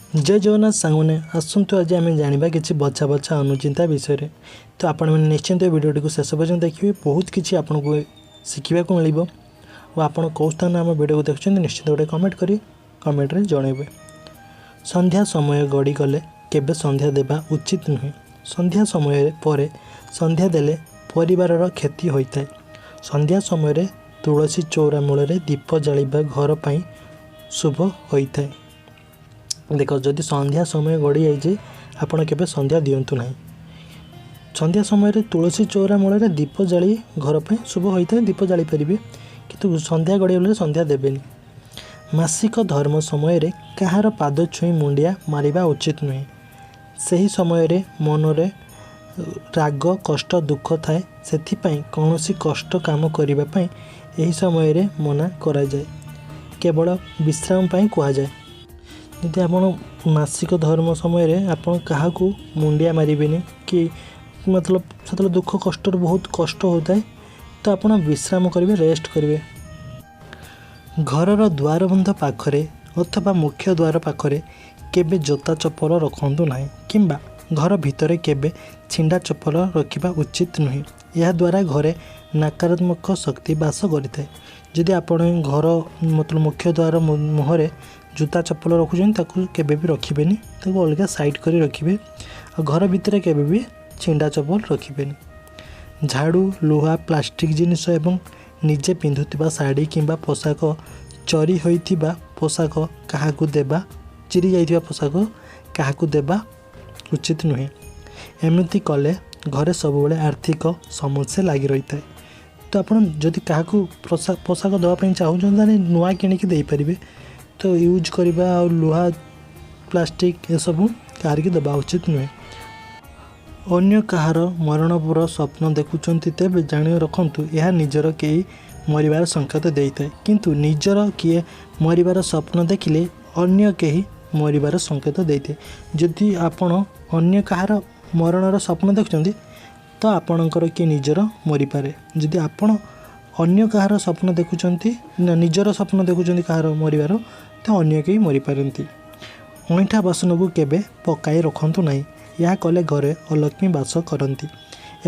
ଜୟ ଜଗନ୍ନାଥ ସାଙ୍ଗମାନେ, ଆସନ୍ତୁ ଆଜି ଆମେ ଜାଣିବା କିଛି ବଛା ବଛା ଅନୁଚିନ୍ତା ବିଷୟରେ। ତ ଆପଣମାନେ ନିଶ୍ଚିନ୍ତ ଏ ଭିଡ଼ିଓଟିକୁ ଶେଷ ପର୍ଯ୍ୟନ୍ତ ଦେଖିବେ, ବହୁତ କିଛି ଆପଣଙ୍କୁ ଶିଖିବାକୁ ମିଳିବ। ଓ ଆପଣ କେଉଁ ସ୍ଥାନ ଆମ ଭିଡ଼ିଓକୁ ଦେଖୁଛନ୍ତି, ନିଶ୍ଚିନ୍ତ ଗୋଟେ କମେଣ୍ଟ କରି କମେଣ୍ଟରେ ଜଣାଇବେ। ସନ୍ଧ୍ୟା ସମୟ ଗଡ଼ିଗଲେ କେବେ ସନ୍ଧ୍ୟା ଦେବା ଉଚିତ ନୁହେଁ। ସନ୍ଧ୍ୟା ସମୟରେ ପରେ ସନ୍ଧ୍ୟା ଦେଲେ ପରିବାରର କ୍ଷତି ହୋଇଥାଏ। ସନ୍ଧ୍ୟା ସମୟରେ ତୁଳସୀ ଚଉରା ମୂଳରେ ଦୀପ ଜାଳିବା ଘର ପାଇଁ ଶୁଭ ହୋଇଥାଏ। ଦେଖ, ଯଦି ସନ୍ଧ୍ୟା ସମୟ ଗଡ଼ିଯାଇଛି, ଆପଣ କେବେ ସନ୍ଧ୍ୟା ଦିଅନ୍ତୁ ନାହିଁ। ସନ୍ଧ୍ୟା ସମୟରେ ତୁଳସୀ ଚଉରା ମୂଳରେ ଦୀପ ଜାଳି ଘର ପାଇଁ ଶୁଭ ହୋଇଥାଏ, ଦୀପ ଜାଳିପାରିବେ, କିନ୍ତୁ ସନ୍ଧ୍ୟା ଗଡ଼ିଗଲେ ସନ୍ଧ୍ୟା ଦେବେନି। ମାସିକ ଧର୍ମ ସମୟରେ କାହାର ପାଦ ଛୁଇଁ ମୁଣ୍ଡିଆ ମାରିବା ଉଚିତ ନୁହେଁ। ସେହି ସମୟରେ ମନରେ ରାଗ, କଷ୍ଟ, ଦୁଃଖ ଥାଏ, ସେଥିପାଇଁ କୌଣସି କଷ୍ଟ କାମ କରିବା ପାଇଁ ଏହି ସମୟରେ ମନା କରାଯାଏ, କେବଳ ବିଶ୍ରାମ ପାଇଁ କୁହାଯାଏ। ଯଦି ଆପଣ ମାସିକ ଧର୍ମ ସମୟରେ ଆପଣ କାହାକୁ ମୁଣ୍ଡିଆ ମାରିବେନି କି ମତଲବ ସେତେବେଳେ ଦୁଃଖ କଷ୍ଟରୁ ବହୁତ କଷ୍ଟ ହେଉଥାଏ, ତ ଆପଣ ବିଶ୍ରାମ କରିବେ, ରେଷ୍ଟ କରିବେ। ଘରର ଦ୍ୱାରବନ୍ଧ ପାଖରେ ଅଥବା ମୁଖ୍ୟ ଦ୍ୱାର ପାଖରେ କେବେ ଜୋତା ଚପଲ ରଖନ୍ତୁ ନାହିଁ, କିମ୍ବା ଘର ଭିତରେ କେବେ ଛିଣ୍ଡା ଚପଲ ରଖିବା ଉଚିତ ନୁହେଁ। ଏହାଦ୍ୱାରା ଘରେ ନକାରାତ୍ମକ ଶକ୍ତି ବାସ କରିଥାଏ। ଯଦି ଆପଣ ଘର ମତଲବ ମୁଖ୍ୟ ଦ୍ୱାର ମୁହଁରେ ଜୋତା ଚପଲ ରଖୁଛନ୍ତି, ତାକୁ କେବେ ବି ରଖିବେନି, ତାକୁ ଅଲଗା ସାଇଡ଼୍ କରି ରଖିବେ। ଆଉ ଘର ଭିତରେ କେବେ ବି ଛିଣ୍ଡା ଚପଲ ରଖିବେନି। ଝାଡ଼ୁ, ଲୁହା, ପ୍ଲାଷ୍ଟିକ୍ ଜିନିଷ ଏବଂ ନିଜେ ପିନ୍ଧୁଥିବା ଶାଢ଼ୀ କିମ୍ବା ପୋଷାକ, ଚୋରି ହୋଇଥିବା ପୋଷାକ କାହାକୁ ଦେବା, ଚିରି ଯାଇଥିବା ପୋଷାକ କାହାକୁ ଦେବା ଉଚିତ ନୁହେଁ। ଏମିତି କଲେ ଘରେ ସବୁବେଳେ ଆର୍ଥିକ ସମସ୍ୟା ଲାଗି ରହିଥାଏ। ତ ଆପଣ ଯଦି କାହାକୁ ପୋଷାକ ଦେବା ପାଇଁ ଚାହୁଁଛନ୍ତି, ତାହେଲେ ନୂଆ କିଣିକି ଦେଇପାରିବେ। ତ ୟୁଜ୍ କରିବା ଆଉ ଲୁହା, ପ୍ଲାଷ୍ଟିକ୍ ଏସବୁ କାହାରିକି ଦେବା ଉଚିତ ନୁହେଁ। ଅନ୍ୟ କାହାର ମରଣର ସ୍ୱପ୍ନ ଦେଖୁଛନ୍ତି, ତେବେ ଜାଣି ରଖନ୍ତୁ ଏହା ନିଜର କେହି ମରିବାର ସଂକେତ ଦେଇଥାଏ। କିନ୍ତୁ ନିଜର କିଏ ମରିବାର ସ୍ୱପ୍ନ ଦେଖିଲେ ଅନ୍ୟ କେହି ମରିବାର ସଂକେତ ଦେଇଥାଏ। ଯଦି ଆପଣ ଅନ୍ୟ କାହାର ମରଣର ସ୍ୱପ୍ନ ଦେଖୁଛନ୍ତି, ତ ଆପଣଙ୍କର କିଏ ନିଜର ମରିପାରେ। ଯଦି ଆପଣ ଅନ୍ୟ କାହାର ସ୍ୱପ୍ନ ଦେଖୁଛନ୍ତି ନା ନିଜର ସ୍ୱପ୍ନ ଦେଖୁଛନ୍ତି କାହାର ମରିବାର, ତ ଅନ୍ୟ କେହି ମରିପାରନ୍ତି। ଅଇଁଠା ବାସନକୁ କେବେ ପକାଇ ରଖନ୍ତୁ ନାହିଁ। ଏହା କଲେ ଘରେ ଅଲକ୍ଷ୍ମୀ ବାସ କରନ୍ତି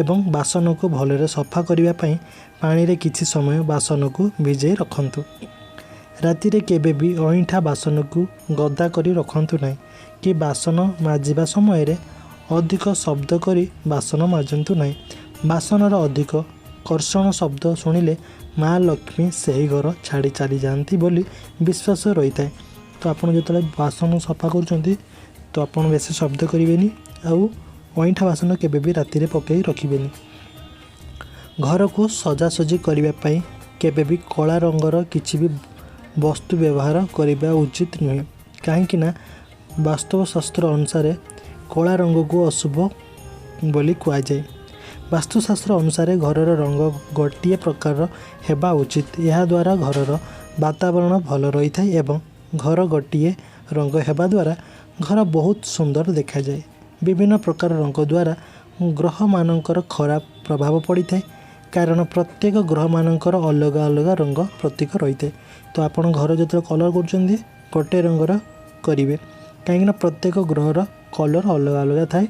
ଏବଂ ବାସନକୁ ଭଲରେ ସଫା କରିବା ପାଇଁ ପାଣିରେ କିଛି ସମୟ ବାସନକୁ ଭିଜାଇ ରଖନ୍ତୁ। ରାତିରେ କେବେ ବି ଅଇଁଠା ବାସନକୁ ଗଦା କରି ରଖନ୍ତୁ ନାହିଁ କି ବାସନ ମାଜିବା ସମୟରେ ଅଧିକ ଶବ୍ଦ କରି ବାସନ ମାଜନ୍ତୁ ନାହିଁ। ବାସନର ଅଧିକ କର୍ଷଣ ଶବ୍ଦ ଶୁଣିଲେ ମା ଲକ୍ଷ୍ମୀ ସେହି ଘର ଛାଡ଼ି ଚାଲିଯାଆନ୍ତି ବୋଲି ବିଶ୍ୱାସ ରହିଥାଏ। ତ ଆପଣ ଯେତେବେଳେ ବାସନ ସଫା କରୁଛନ୍ତି, ତ ଆପଣ ବେଶୀ ଶବ୍ଦ କରିବେନି ଆଉ ଅଇଁଠା ବାସନ କେବେ ବି ରାତିରେ ପକାଇ ରଖିବେନି। ଘରକୁ ସଜାସଜି କରିବା ପାଇଁ କେବେ ବି କଳା ରଙ୍ଗର କିଛି ବି ବସ୍ତୁ ବ୍ୟବହାର କରିବା ଉଚିତ ନୁହେଁ, କାହିଁକି ନା ବାସ୍ତୁଶାସ୍ତ୍ର ଅନୁସାରେ କଳା ରଙ୍ଗକୁ ଅଶୁଭ ବୋଲି କୁହାଯାଏ। ବାସ୍ତୁଶାସ୍ତ୍ର ଅନୁସାରେ ଘରର ରଙ୍ଗ ଗୋଟିଏ ପ୍ରକାରର ହେବା ଉଚିତ। ଏହାଦ୍ୱାରା ଘରର ବାତାବରଣ ଭଲ ରହିଥାଏ ଏବଂ ଘର ଗୋଟିଏ ରଙ୍ଗ ହେବା ଦ୍ୱାରା ଘର ବହୁତ ସୁନ୍ଦର ଦେଖାଯାଏ। ବିଭିନ୍ନ ପ୍ରକାର ରଙ୍ଗ ଦ୍ୱାରା ଗ୍ରହମାନଙ୍କର ଖରାପ ପ୍ରଭାବ ପଡ଼ିଥାଏ, କାରଣ ପ୍ରତ୍ୟେକ ଗ୍ରହମାନଙ୍କର ଅଲଗା ଅଲଗା ରଙ୍ଗ ପ୍ରତୀକ ରହିଥାଏ। ତ ଆପଣ ଘର ଯେତେବେଳେ କଲର୍ କରୁଛନ୍ତି, ଗୋଟେ ରଙ୍ଗର କରିବେ, କାହିଁକିନା ପ୍ରତ୍ୟେକ ଗ୍ରହର କଲର୍ ଅଲଗା ଅଲଗା ଥାଏ।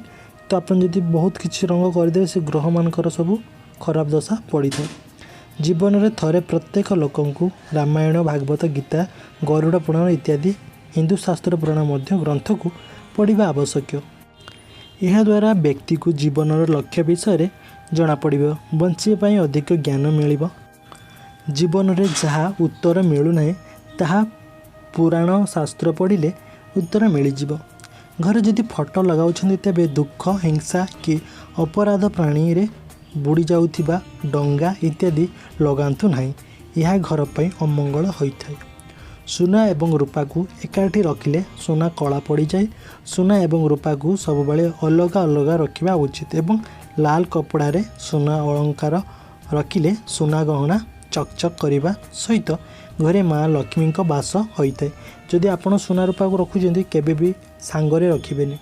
ତ ଆପଣ ଯଦି ବହୁତ କିଛି ରଙ୍ଗ କରିଦେବେ, ସେ ଗ୍ରହମାନଙ୍କର ସବୁ ଖରାପ ଦଶା ପଡ଼ିଥାଏ। ଜୀବନରେ ଥରେ ପ୍ରତ୍ୟେକ ଲୋକଙ୍କୁ ରାମାୟଣ, ଭାଗବତ ଗୀତା, ଗରୁଡ଼ ପୁରାଣ ଇତ୍ୟାଦି ହିନ୍ଦୁ ଶାସ୍ତ୍ର ପୁରାଣ ମଧ୍ୟ ଗ୍ରନ୍ଥକୁ ପଢ଼ିବା ଆବଶ୍ୟକ। ଏହାଦ୍ୱାରା ବ୍ୟକ୍ତିକୁ ଜୀବନର ଲକ୍ଷ୍ୟ ବିଷୟରେ ଜଣାପଡ଼ିବ, ବଞ୍ଚିବା ପାଇଁ ଅଧିକ ଜ୍ଞାନ ମିଳିବ। ଜୀବନରେ ଯାହା ଉତ୍ତର ମିଳୁନାହିଁ, ତାହା ପୁରାଣ ଶାସ୍ତ୍ର ପଢ଼ିଲେ ଉତ୍ତର ମିଳିଯିବ। ଘରେ ଯଦି ଫଟୋ ଲଗାଉଛନ୍ତି, ତେବେ ଦୁଃଖ, ହିଂସା କି ଅପରାଧ, ପାଣିରେ ବୁଡ଼ି ଯାଉଥିବା ଡଙ୍ଗା ଇତ୍ୟାଦି ଲଗାନ୍ତୁ ନାହିଁ। ଏହା ଘର ପାଇଁ ଅମଙ୍ଗଳ ହୋଇଥାଏ। ସୁନା ଏବଂ ରୂପାକୁ ଏକାଠି ରଖିଲେ ସୁନା କଳା ପଡ଼ିଯାଏ। ସୁନା ଏବଂ ରୂପାକୁ ସବୁବେଳେ ଅଲଗା ଅଲଗା ରଖିବା ଉଚିତ ଏବଂ ଲାଲ କପଡ଼ାରେ ସୁନା ଅଳଙ୍କାର ରଖିଲେ ସୁନା ଗହଣା ଚକଚକ କରିବା ସହିତ ଘରେ ମା ଲକ୍ଷ୍ମୀଙ୍କ ବାସ ହୋଇଥାଏ। ଯଦି ଆପଣ ସୁନା ରୂପାକୁ ରଖୁଛନ୍ତି, କେବେ ବି ସାଙ୍ଗରେ ରଖିବେନି।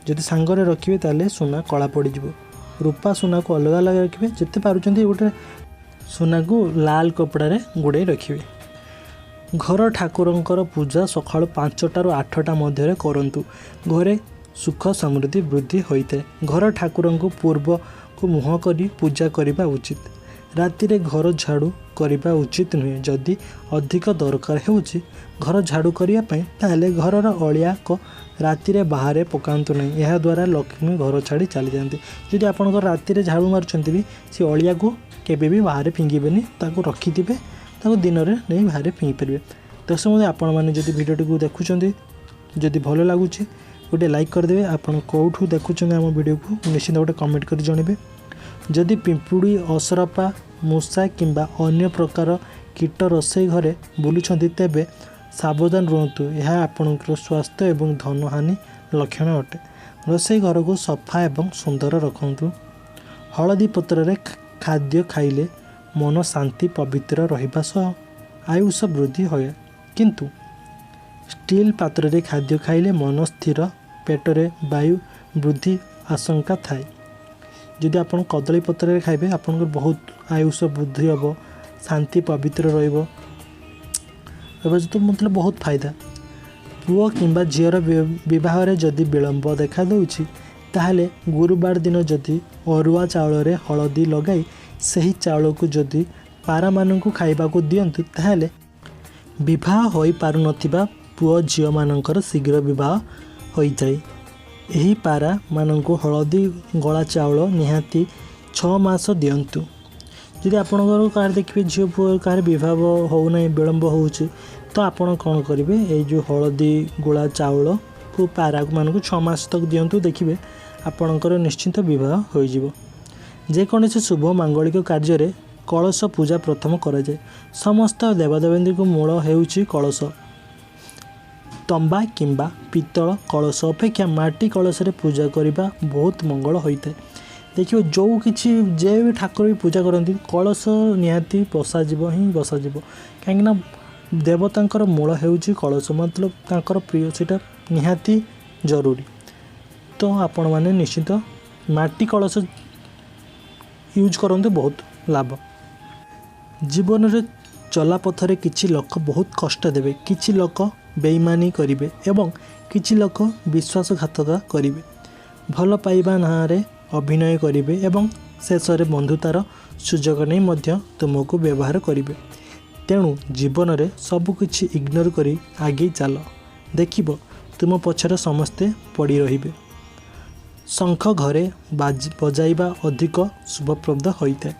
ଯଦି ସାଙ୍ଗରେ ରଖିବେ, ତାହେଲେ ସୁନା କଳା ପଡ଼ିଯିବ। ରୂପା ସୁନାକୁ ଅଲଗା ଅଲଗା ରଖିବେ। ଯେତେ ପାରୁଛନ୍ତି ଗୋଟେ ସୁନାକୁ ଲାଲ କପଡ଼ାରେ ଗୁଡ଼େଇ ରଖିବେ। ଘର ଠାକୁରଙ୍କର ପୂଜା ସକାଳୁ 5ଟାରୁ 8ଟା ମଧ୍ୟରେ କରନ୍ତୁ, ଘରେ ସୁଖ ସମୃଦ୍ଧି ବୃଦ୍ଧି ହୋଇଥାଏ। ଘର ଠାକୁରଙ୍କୁ ପୂର୍ବକୁ ମୁହଁ କରି ପୂଜା କରିବା ଉଚିତ। ରାତିରେ ଘର ଝାଡ଼ୁ କରିବା ଉଚିତ ନୁହେଁ। ଯଦି ଅଧିକ ଦରକାର ହେଉଛି ଘର ଝାଡ଼ୁ କରିବା ପାଇଁ, ତାହେଲେ ଘରର ଅଳିଆକୁ ରାତିରେ ବାହାରେ ପକାନ୍ତୁ ନାହିଁ। ଏହାଦ୍ୱାରା ଲକ୍ଷ୍ମୀ ଘର ଛାଡ଼ି ଚାଲିଯାଆନ୍ତି। ଯଦି ଆପଣଙ୍କର ରାତିରେ ଝାଡ଼ୁ ମାରୁଛନ୍ତି ବି, ସେ ଅଳିଆକୁ କେବେ ବି ବାହାରେ ଫିଙ୍ଗିବେନି, ତାକୁ ରଖିଥିବେ, ତାକୁ ଦିନରେ ନେଇ ବାହାରେ ଫିଙ୍ଗି ପାରିବେ। ଦର୍ଶକ ବନ୍ଧୁ, ଆପଣମାନେ ଯଦି ଭିଡ଼ିଓଟିକୁ ଦେଖୁଛନ୍ତି, ଯଦି ଭଲ ଲାଗୁଛି ଗୋଟେ ଲାଇକ୍ କରିଦେବେ। ଆପଣ କେଉଁଠୁ ଦେଖୁଛନ୍ତି ଆମ ଭିଡ଼ିଓକୁ ନିଶ୍ଚିନ୍ତ ଗୋଟେ କମେଣ୍ଟ କରି ଜଣାଇବେ। ଯଦି ପିମ୍ପୁଡ଼ି, ଅସରପା, ମୂଷା କିମ୍ବା ଅନ୍ୟ ପ୍ରକାର କୀଟ ରୋଷେଇ ଘରେ ବୁଲୁଛନ୍ତି, ତେବେ ସାବଧାନ ରୁହନ୍ତୁ। ଏହା ଆପଣଙ୍କର ସ୍ୱାସ୍ଥ୍ୟ ଏବଂ ଧନହାନି ଲକ୍ଷଣ ଅଟେ। ରୋଷେଇ ଘରକୁ ସଫା ଏବଂ ସୁନ୍ଦର ରଖନ୍ତୁ। ହଳଦୀ ପତ୍ରରେ ଖାଦ୍ୟ ଖାଇଲେ ମନ ଶାନ୍ତି ପବିତ୍ର ରହିବା ସହ ଆୟୁଷ ବୃଦ୍ଧି ହୁଏ। କିନ୍ତୁ ଷ୍ଟିଲ୍ ପାତ୍ରରେ ଖାଦ୍ୟ ଖାଇଲେ ମନ ସ୍ଥିର, ପେଟରେ ବାୟୁ ବୃଦ୍ଧି ଆଶଙ୍କା ଥାଏ। ଯଦି ଆପଣ କଦଳୀ ପତ୍ରରେ ଖାଇବେ, ଆପଣଙ୍କର ବହୁତ ଆୟୁଷ ବୃଦ୍ଧି ହେବ, ଶାନ୍ତି ପବିତ୍ର ରହିବ, ଏବେ ତ ମତଲବ ବହୁତ ଫାଇଦା। ପୁଅ କିମ୍ବା ଝିଅର ବିବାହରେ ଯଦି ବିଳମ୍ବ ଦେଖାଦେଉଛି, ତାହେଲେ ଗୁରୁବାର ଦିନ ଯଦି ଅରୁଆ ଚାଉଳରେ ହଳଦୀ ଲଗାଇ ସେହି ଚାଉଳକୁ ଯଦି ପାରାମାନଙ୍କୁ ଖାଇବାକୁ ଦିଅନ୍ତୁ, ତାହେଲେ ବିବାହ ହୋଇପାରୁନଥିବା ପୁଅ ଝିଅମାନଙ୍କର ଶୀଘ୍ର ବିବାହ ହୋଇଯାଏ। ଏହି ପାରାମାନଙ୍କୁ ହଳଦୀ ଗଳା ଚାଉଳ ନିହାତି 6 ମାସ ଦିଅନ୍ତୁ। ଯଦି ଆପଣଙ୍କର କାହାର ଦେଖିବେ ଝିଅ ପୁଅ କାହାର ବିବାହ ହେଉନାହିଁ, ବିଳମ୍ବ ହେଉଛି, ତ ଆପଣ କ'ଣ କରିବେ? ଏଇ ଯେଉଁ ହଳଦୀ ଗୋଳା ଚାଉଳକୁ ପାରାମାନଙ୍କୁ 6 ମାସ ତକ ଦିଅନ୍ତୁ, ଦେଖିବେ ଆପଣଙ୍କର ନିଶ୍ଚିନ୍ତ ବିବାହ ହୋଇଯିବ। ଯେକୌଣସି ଶୁଭ ମାଙ୍ଗଳିକ କାର୍ଯ୍ୟରେ କଳସ ପୂଜା ପ୍ରଥମ କରାଯାଏ। ସମସ୍ତ ଦେବାଦେବୀଙ୍କ ମୂଳ ହେଉଛି କଳସ। ତମ୍ବା କିମ୍ବା ପିତ୍ତଳ କଳସ ଅପେକ୍ଷା ମାଟି କଳସରେ ପୂଜା କରିବା ବହୁତ ମଙ୍ଗଳ ହୋଇଥାଏ। ଦେଖିବ ଯେଉଁ କିଛି ଯେ ବି ଠାକୁର ବି ପୂଜା କରନ୍ତି, କଳସ ନିହାତି ବସାଯିବ ହିଁ ବସାଯିବ, କାହିଁକିନା ଦେବତାଙ୍କର ମୂଳ ହେଉଛି କଳସ, ମତଲବ ତାଙ୍କର ପ୍ରିୟ, ସେଇଟା ନିହାତି ଜରୁରୀ। ତ ଆପଣମାନେ ନିଶ୍ଚିନ୍ତ ମାଟି କଳସ ୟୁଜ୍ କରନ୍ତୁ, ବହୁତ ଲାଭ। ଜୀବନରେ ଚଲାପଥରେ କିଛି ଲୋକ ବହୁତ କଷ୍ଟ ଦେବେ, କିଛି ଲୋକ ବେଇମାନି କରିବେ ଏବଂ କିଛି ଲୋକ ବିଶ୍ୱାସଘାତକତା କରିବେ। ଭଲ ପାଇବା ନାଁରେ ଅଭିନୟ କରିବେ ଏବଂ ଶେଷରେ ବନ୍ଧୁତାର ସୁଯୋଗ ନେଇ ମଧ୍ୟ ତୁମକୁ ବ୍ୟବହାର କରିବେ। ତେଣୁ ଜୀବନରେ ସବୁକିଛି ଇଗ୍ନୋର କରି ଆଗେଇ ଚାଲ, ଦେଖିବ ତୁମ ପଛରେ ସମସ୍ତେ ପଡ଼ି ରହିବେ। ଶଙ୍ଖ ଘରେ ବଜାଇବା ଅଧିକ ଶୁଭପ୍ରଦ ହୋଇଥାଏ।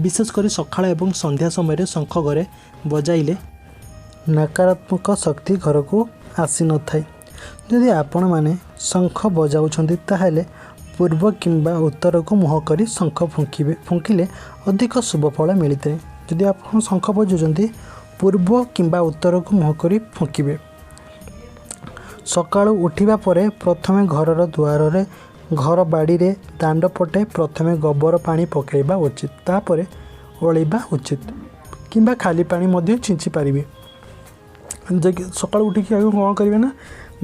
ବିଶେଷ କରି ସକାଳ ଏବଂ ସନ୍ଧ୍ୟା ସମୟରେ ଶଙ୍ଖ ଘରେ ବଜାଇଲେ ନକାରାତ୍ମକ ଶକ୍ତି ଘରକୁ ଆସିନଥାଏ। ଯଦି ଆପଣମାନେ ଶଙ୍ଖ ବଜାଉଛନ୍ତି, ତାହେଲେ ପୂର୍ବ କିମ୍ବା ଉତ୍ତରକୁ ମୁହଁ କରି ଶଙ୍ଖ ଫୁଙ୍କିବେ, ଫୁଙ୍କିଲେ ଅଧିକ ଶୁଭ ଫଳ ମିଳିଥାଏ। ଯଦି ଆପଣ ଶଙ୍ଖ ବଜାଉଛନ୍ତି, ପୂର୍ବ କିମ୍ବା ଉତ୍ତରକୁ ମୁହଁ କରି ଫୁଙ୍କିବେ। ସକାଳୁ ଉଠିବା ପରେ ପ୍ରଥମେ ଘରର ଦୁଆରରେ, ଘର ବାଡ଼ିରେ, ଦାଣ୍ଡ ପଟେ ପ୍ରଥମେ ଗୋବର ପାଣି ପକାଇବା ଉଚିତ, ତାପରେ ଓଳେଇବା ଉଚିତ କିମ୍ବା ଖାଲି ପାଣି ମଧ୍ୟ ଛିଞ୍ଚି ପାରିବେ। ସକାଳୁ ଉଠିକି ଆଗ କ'ଣ କରିବେ ନା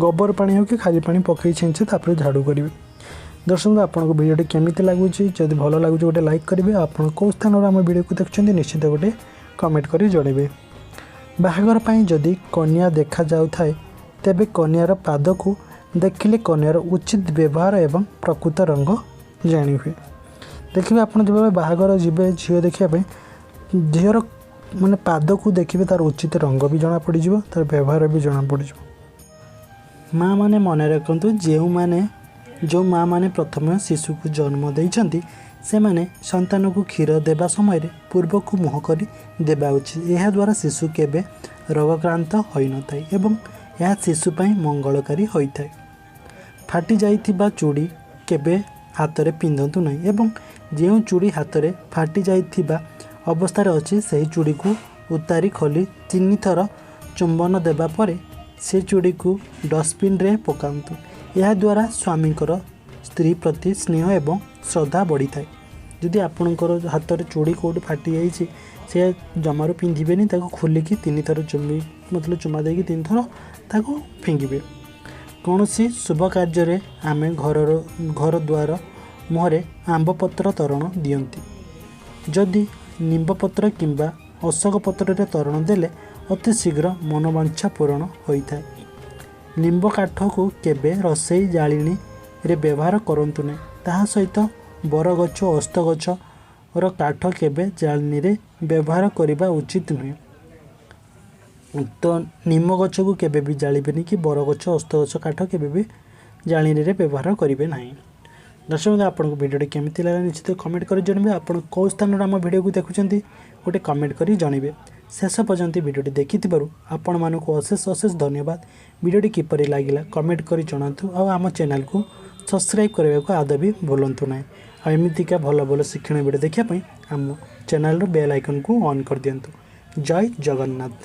ଗୋବର ପାଣି ହେଉ କି ଖାଲି ପାଣି ପକାଇ ଛିଞ୍ଚି ତାପରେ ଝାଡ଼ୁ କରିବେ। ଦର୍ଶକ, ଆପଣଙ୍କୁ ଭିଡ଼ିଓଟି କେମିତି ଲାଗୁଛି? ଯଦି ଭଲ ଲାଗୁଛି ଗୋଟେ ଲାଇକ୍ କରିବେ। ଆପଣ କେଉଁ ସ୍ଥାନରୁ ଆମ ଭିଡ଼ିଓକୁ ଦେଖୁଛନ୍ତି ନିଶ୍ଚିତ ଗୋଟେ କମେଣ୍ଟ କରି ଜଣାଇବେ। ବାହାଘର ପାଇଁ ଯଦି କନ୍ୟା ଦେଖାଯାଉଥାଏ, ତେବେ କନ୍ୟାର ପାଦକୁ ଦେଖିଲେ କନ୍ୟାର ଉଚିତ ବ୍ୟବହାର ଏବଂ ପ୍ରକୃତ ରଙ୍ଗ ଜାଣି ହୁଏ। ଦେଖିବେ ଆପଣ ଯେତେବେଳେ ବାହାଘର ଯିବେ ଝିଅ ଦେଖିବା ପାଇଁ, ଝିଅର ମାନେ ପାଦକୁ ଦେଖିବେ, ତା'ର ଉଚିତ ରଙ୍ଗ ବି ଜଣାପଡ଼ିଯିବ, ତା'ର ବ୍ୟବହାର ବି ଜଣାପଡ଼ିଯିବ। ମାଆ ମାନେ ମନେ ରଖନ୍ତୁ, ଯେଉଁ ମାଆ ମାନେ ପ୍ରଥମେ ଶିଶୁକୁ ଜନ୍ମ ଦେଇଛନ୍ତି, ସେମାନେ ସନ୍ତାନକୁ କ୍ଷୀର ଦେବା ସମୟରେ ପୂର୍ବକୁ ମୁହଁ କରି ଦେବା ଉଚିତ। ଏହାଦ୍ୱାରା ଶିଶୁ କେବେ ରୋଗାକ୍ରାନ୍ତ ହୋଇନଥାଏ ଏବଂ ଏହା ଶିଶୁ ପାଇଁ ମଙ୍ଗଳକାରୀ ହୋଇଥାଏ। ଫାଟି ଯାଇଥିବା ଚୁଡ଼ି କେବେ ହାତରେ ପିନ୍ଧନ୍ତୁ ନାହିଁ ଏବଂ ଯେଉଁ ଚୁଡ଼ି ହାତରେ ଫାଟି ଯାଇଥିବା ଅବସ୍ଥାରେ ଅଛି, ସେହି ଚୁଡ଼ିକୁ ଉତାରି ଖୋଲି 3 ଥର ଚୁମ୍ବନ ଦେବା ପରେ ସେ ଚୁଡ଼ିକୁ ଡଷ୍ଟବିନ୍ରେ ପକାନ୍ତୁ। ଏହାଦ୍ୱାରା ସ୍ୱାମୀଙ୍କର ସ୍ତ୍ରୀ ପ୍ରତି ସ୍ନେହ ଏବଂ ଶ୍ରଦ୍ଧା ବଢ଼ିଥାଏ। ଯଦି ଆପଣଙ୍କର ହାତରେ ଚୁଡ଼ି କେଉଁଠି ଫାଟିଯାଇଛି, ସେ ଜମାରୁ ପିନ୍ଧିବେନି, ତାକୁ ଖୋଲିକି ତିନିଥର ଚୁମ୍ବି, ମତଲବ ଚୁମା ଦେଇକି ତିନିଥର ତାକୁ ଫିଙ୍ଗିବେ। କୌଣସି ଶୁଭ କାର୍ଯ୍ୟରେ ଆମେ ଘରର ଘର ଦ୍ୱାର ମୁହଁରେ ଆମ୍ବ ପତ୍ର ତୋରଣ ଦିଅନ୍ତି। ଯଦି ନିମ୍ବ ପତ୍ର କିମ୍ବା ଅଶୋକ ପତ୍ରରେ ତୋରଣ ଦେଲେ ଅତି ଶୀଘ୍ର ମନୋବାଞ୍ଛା ପୂରଣ ହୋଇଥାଏ। ନିମ୍ବ କାଠକୁ କେବେ ରୋଷେଇ ଜାଳେଣୀରେ ବ୍ୟବହାର କରନ୍ତୁ ନାହିଁ। ତାହା ସହିତ ବରଗଛ, ଓସ୍ତ ଗଛର କାଠ କେବେ ଜାଳେଣୀରେ ବ୍ୟବହାର କରିବା ଉଚିତ ନୁହେଁ। ତ ନିମ ଗଛକୁ କେବେ ବି ଜାଳିବେନି କି ବରଗଛ, ଓସ୍ତ ଗଛ କାଠ କେବେ ବି ଜାଳେଣୀରେ ବ୍ୟବହାର କରିବେ ନାହିଁ। ଦର୍ଶକ ବନ୍ଧୁ, ଆପଣଙ୍କୁ ଭିଡ଼ିଓଟି କେମିତି ଲାଗିଲା ନିଶ୍ଚିତ କମେଣ୍ଟ କରି ଜଣାଇବେ। ଆପଣ କେଉଁ ସ୍ଥାନରୁ ଆମ ଭିଡ଼ିଓକୁ ଦେଖୁଛନ୍ତି, ଗୋଟେ କମେଣ୍ଟ କରି ଜଣାଇବେ। ଶେଷ ପର୍ଯ୍ୟନ୍ତ ଭିଡ଼ିଓଟି ଦେଖିଥିବାରୁ ଆପଣମାନଙ୍କୁ ଅଶେଷ ଅଶେଷ ଧନ୍ୟବାଦ। ଭିଡ଼ିଓଟି କିପରି ଲାଗିଲା କମେଣ୍ଟ କରି ଜଣାନ୍ତୁ, ଆଉ ଆମ ଚ୍ୟାନେଲକୁ ସବସ୍କ୍ରାଇବ୍ କରିବାକୁ ଆଦୌ ବି ଭୁଲନ୍ତୁ ନାହିଁ। ଆଉ ଏମିତିକା ଭଲ ଭଲ ଶିକ୍ଷଣୀୟ ଭିଡ଼ିଓ ଦେଖିବା ପାଇଁ ଆମ ଚ୍ୟାନେଲର ବେଲ୍ ଆଇକନ୍କୁ ଅନ୍ କରିଦିଅନ୍ତୁ। ଜୟ ଜଗନ୍ନାଥ।